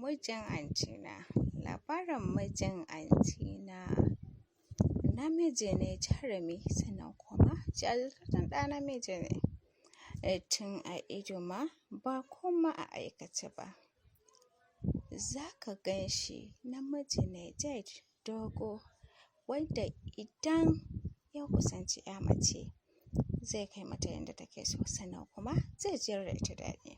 Mijin antina. Labarin mijin antina namiji ne jarumi, sannan kuma jajirtaccen ɗa namiji ne. Tun a ido ma ba kuma a aikace ba. Za ka gan shi namiji ne jet dogo wanda idan ya kusanci 'ya mace zai kai mata yanda take so, sannan kuma zai jiyar da ita daɗi.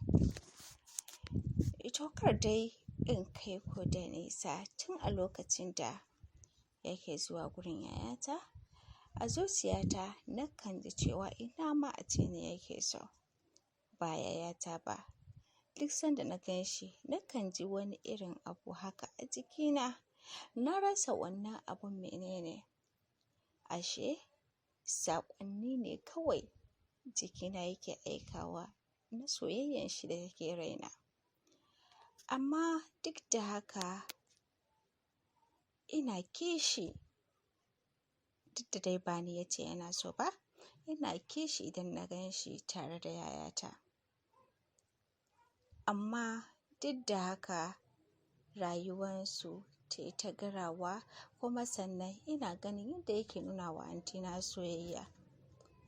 To kar dai in kai ku da nisa, tun a lokacin da yake zuwa gurin yayata, a zuciyata nakan ji cewa ina ma ace ni yake so, ba yayata ba. Duk sanda na gan shi nakan ji wani irin abu haka a jikina. Na rasa wannan abun menene. Ashe saƙonni ne kawai jikina yake aikawa na soyayyan shi da yake raina. Amma duk da haka ina kishi, duk da dai ba ni ya ce yana so ba, ina kishi idan na gan shi tare da yayata. Amma duk da haka rayuwansu ta ta garawa, kuma sannan ina ganin yadda yake nuna wa antina soyayya.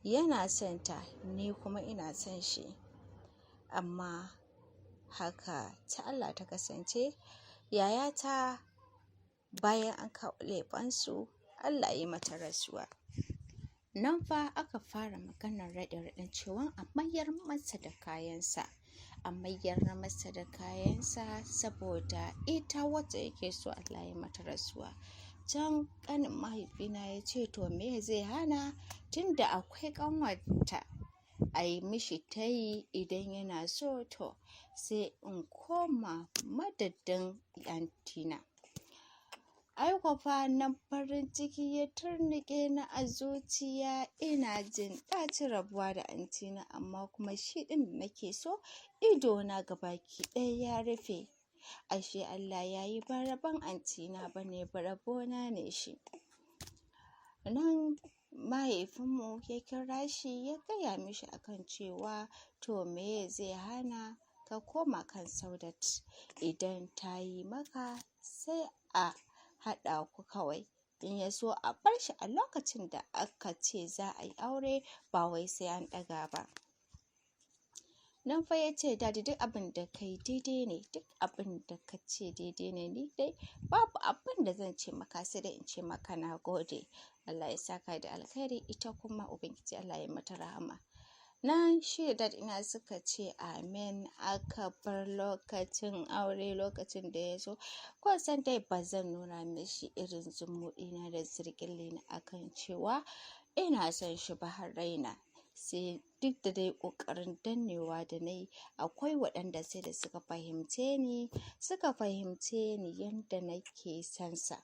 Yana son ta, ni kuma ina son shi. Amma haka ta Allah ta kasance, yayata bayan an kawo lefansu, Allah ya yi mata rasuwa. Nan fa aka fara maganar raɗe-raɗen cewan a mayar masa da kayansa. A mayar masa da kayansa saboda ita wacce yake so Allah ya mata rasuwa. Can ƙanin mahaifina ya ce to me zai hana, tunda akwai ƙanwarta a yi mishi tayi idan yana so, to sai in koma madadin antina. Ai kuwa fa nan farin ciki ya turnuƙe ni a zuciya, ina jin ɗacin rabuwa da antina, amma kuma shi ɗin da nake so idona gabaki ɗaya ya rufe. Ashe Allah ya yi ba rabon antina ba ne, ba rabona ne shi. Nan mahaifinmu ya kira shi ya gaya mishi akan cewa to me zai hana ka koma kan Saudat, idan ta yi maka sai a haɗa ku kawai. In ya so a bar shi a lokacin da aka ce za a yi aure, ba wai sai an ɗaga ba. Nan fa ya ce, Daddy, duk abin da ka yi daidai ne, duk abin da ka ce daidai ne, ni dai babu abin da zan ce maka sai dai in ce maka na gode. Allah ya saka da alkhairi, ita kuma Ubangiji Allah ya mata rahama. Nan shi da dad ina suka ce amen, aka bar lokacin aure lokacin da ya zo. Kun san dai ba zan nuna mishi irin zumuɗina da zirƙillina akan cewa ina son shi ba har raina. Sai duk da dai ƙoƙarin dannewa da na yi, akwai waɗanda sai da suka fahimce ni yanda nake son sa.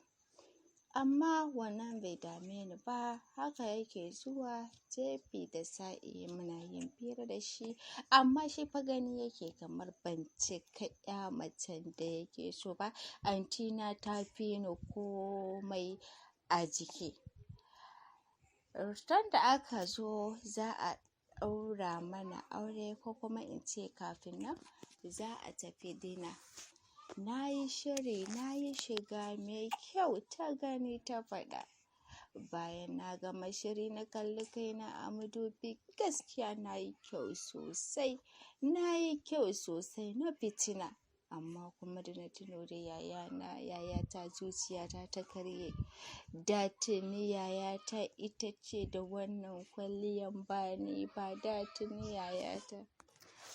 Amma wannan bai dame ni ba, haka yake zuwa jefi da sa'i muna yin fira da shi. Amma shi fa gani yake kamar ban cika ƴa macen da yake so ba. Antina ta fi ni komai a jiki. Ran da aka zo za a ɗaura mana aure, ko kuma in ce kafin nan za a tafi dinner. Na yi shiri, na yi shiga mai kyau ta gani ta faɗa. Bayan na gama shiri na kalli kaina a madubi, gaskiya na yi kyau sosai. Na yi kyau sosai na fitina. Amma kuma da na tuno da yayana, yayata, zuciyata ta karye. Da tuni yayata ita ce da wannan kwalliyan, ba ni ba, da tuni yayata.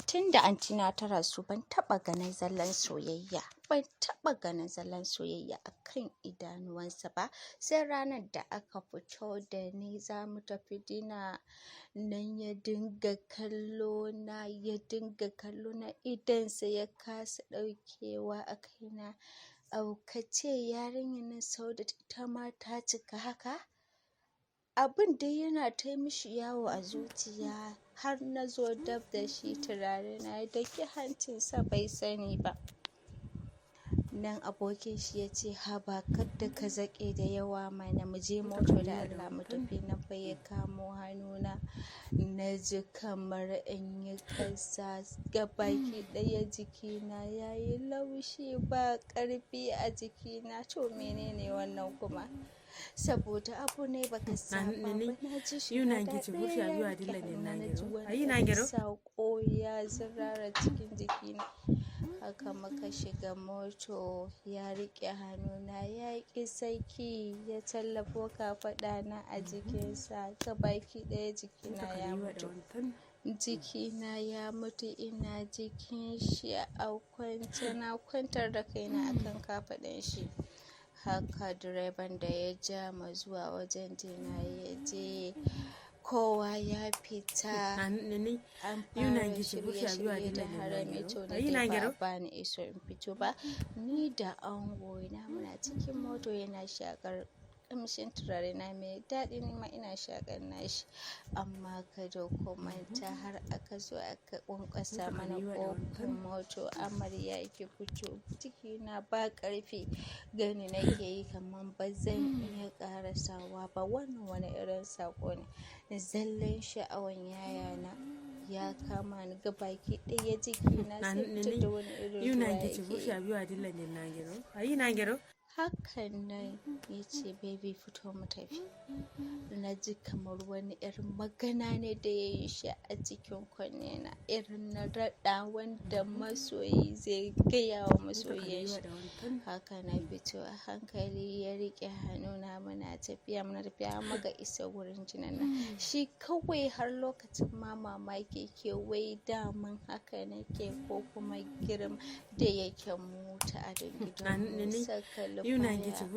Tun da antina ta rasu ban taɓa ganin zallan soyayya, ban taɓa ganin zallan soyayya a kan idanuwansa ba. Sai ranar da aka fito da ni za mu tafi dinner, nan ya dinga kallo na, ya dinga kallo na, idonsa ya kasa ɗaukewa a kaina. Au ka ce yarinyar nan Saudat ita ma ta cika haka? Abin dai yana ta mishi yawo a zuciya har na zo dab da shi, turare na ya daki hancinsa bai sani ba. Nan abokin shi ya ce, "Haba, kadda ka zaƙe da yawa mana, mu je moto da Allah mu tafi." Nan fa ya kamo hannuna, na ji kamar in yi ƙasa. Gabaki ɗaya jikina ya yi laushi, ba ƙarfi a jikina. To menene wannan kuma? Saboda abu ne baka saba ba. Na ji shi gaba ɗaya ya riƙe hannuna, na ji wani irin saƙo ya zirara cikin jikina. Haka muka shiga moto, ya riƙe hannuna, ya ƙi saki, ya tallafo kafaɗana a jikinsa. Gabaki ɗaya jikina ya mutu. Jikina ya mutu, ina jikin shi a kwance, na kwantar da kaina a kan kafaɗan shi. Haka direban da ya ja mu zuwa wajen dinner ya je, kowa ya fita. An fara shirye-shirye da harami. To ni dai ba a bani iso in fito ba. Ni da angona muna cikin moto, yana shaƙar ƙamshin turare na mai daɗi, ni ma ina shaƙar nashi. Amma kada ku manta, har aka zo aka ƙwanƙwasa mana ƙofar moto, "Amarya, ki fito." Jikina ba ƙarfi, gani nake yi kamar ba zan iya ƙarasawa ba. Wannan wani irin saƙo ne? Zallan sha'awan yayana ya kama ni, gabaki ɗaya jikina sai fitar da wani irin ruwa yake yi. Hakan nan ya ce, "Baby, fito mu tafi." Na ji kamar wani irin magana ne da ya yi shi a cikin kunne na, irin na raɗa wanda masoyi zai gaya wa masoyin shi. Haka na fito a hankali, ya riƙe hannuna, muna tafiya, muna tafiya har muka isa wurin dinner nan. Shi kawai har lokacin ma mamaki yake, wai daman haka nake ko kuma girma da yake mu ta'adan gidanmu saka lufaya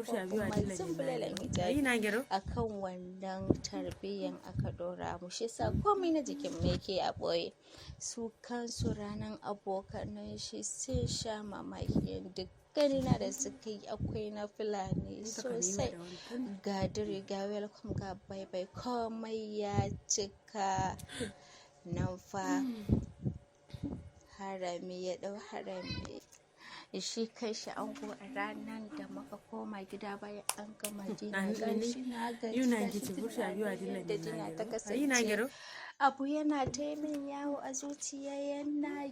ko kuma zumbulelen hijabi, akan wannan tarbiyyan aka ɗora mu. Shi yasa komai na jikin mu yake a ɓoye. Su kansu ranar abokanan shi sun sha mamaki yanda ganina da suka yi, akwai na Fulani sosai. Ga diri, ga welcome, ga bye bye, komai ya cika. Nan fa harami ya ɗau harami. Shi kanshi ango, a ranar da muka koma gida bayan an gama dinner, gashi na gaji, gashi tunanin yadda dinner ta kasance. Abu yana ta yi min yawo a zuciya, yana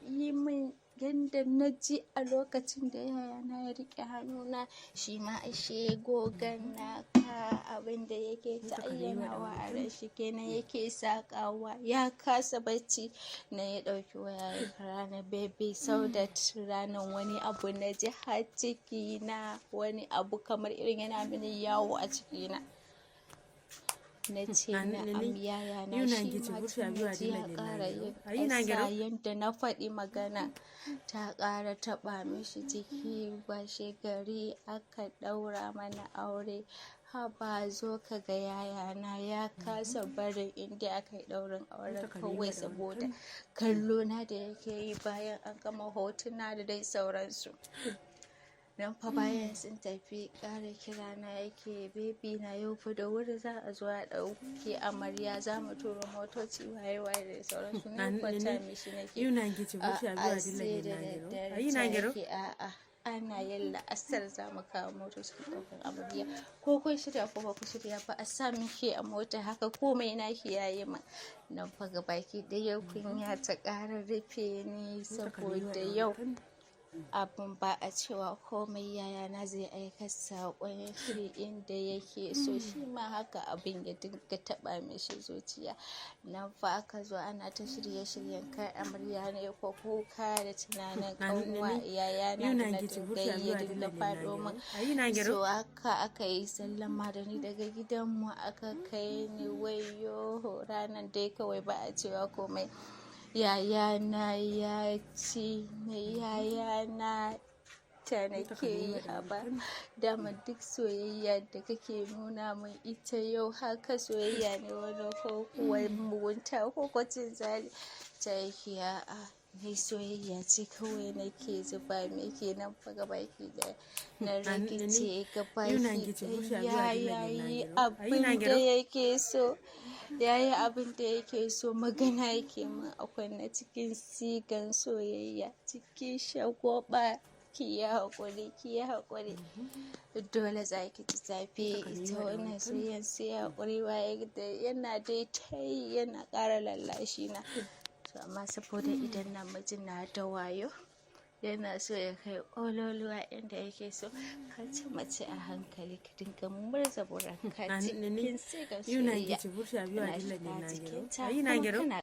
yi min yanda na ji a lokacin da yayana ya riƙe hannuna. Shi ma ashe gogan naka abin da yake ta ayyanawa a ranshi kenan yake saƙawa. Ya kasa bacci na ya ɗauki waya ya kira ni, "Baby Saudat." Ranar wani abu na ji har cikina, wani abu kamar irin yana mini yawo a cikina. Na ce, "Na'am, yayana." Shi ma tun na ji ya ƙara yin ƙasa, yanda na faɗi magana ta ƙara taɓa mishi jiki. Washe gari aka ɗaura mana aure. Haba, zo ka ga yayana, ya kasa barin inda aka yi ɗaurin auren kawai saboda kallo na da yake yi bayan an gama hotuna da dai sauransu. Nan fa bayan sun tafi, ƙara kira na yake, "Baby na, yau fa da wuri za a zo a ɗauki amarya, za mu turo motoci," waye waye da sauransu. Ni kwanta mishi nake, a'a, sai da daddare. Ta yake, "A'a, ana yin la'asar za mu kawo motocin ɗaukan amarya, ko kun shirya ko ba ku shirya ba, a sa miki a mota." Haka komai naki yayi ma. Nan fa gabaki ɗaya kunya ta ƙara rufe ni, saboda yau abun ba a cewa komai, yayana zai aika saƙon shi inda yake so. Shi ma haka abin ya dinga taɓa mishi zuciya. Nan fa aka zo ana ta shirye-shiryen kai amarya ne ko kuka da tunanin ƙanwa yayana da na dinga yi ya dinga faɗo min. So haka aka yi sallama da ni daga gidanmu, aka kai ni. Wayyo, ranar dai kawai ba a cewa komai. Yayana ya ci ni, yayana ta nake yi, haba, dama duk soyayya da kake nuna min ita yau, haka soyayya ne wani ko kuwa mugunta ko cin zali? Ta yake, "A'a, ni soyayya ce kawai nake zuba miki." Nan fa gabaki ɗaya na rikice gabaki ɗaya. Yayi abin da yake so, yayi abin da yake so, magana yake min a kunne cikin sigan soyayya, cikin shagwaɓa. Ki yi haƙuri, ki yi haƙuri. Dole za ki ji zafi ita wannan soyayyan, sai haƙuri. Waye da yana dai ta yi, yana ƙara lallashi na. To amma saboda idan namiji na da wayo, yana so ya kai ƙololuwa inda yake so, ka ci mace a hankali, ka dinga murza buranka cikin sigar soyayya, kana shiga jikinta kuma kana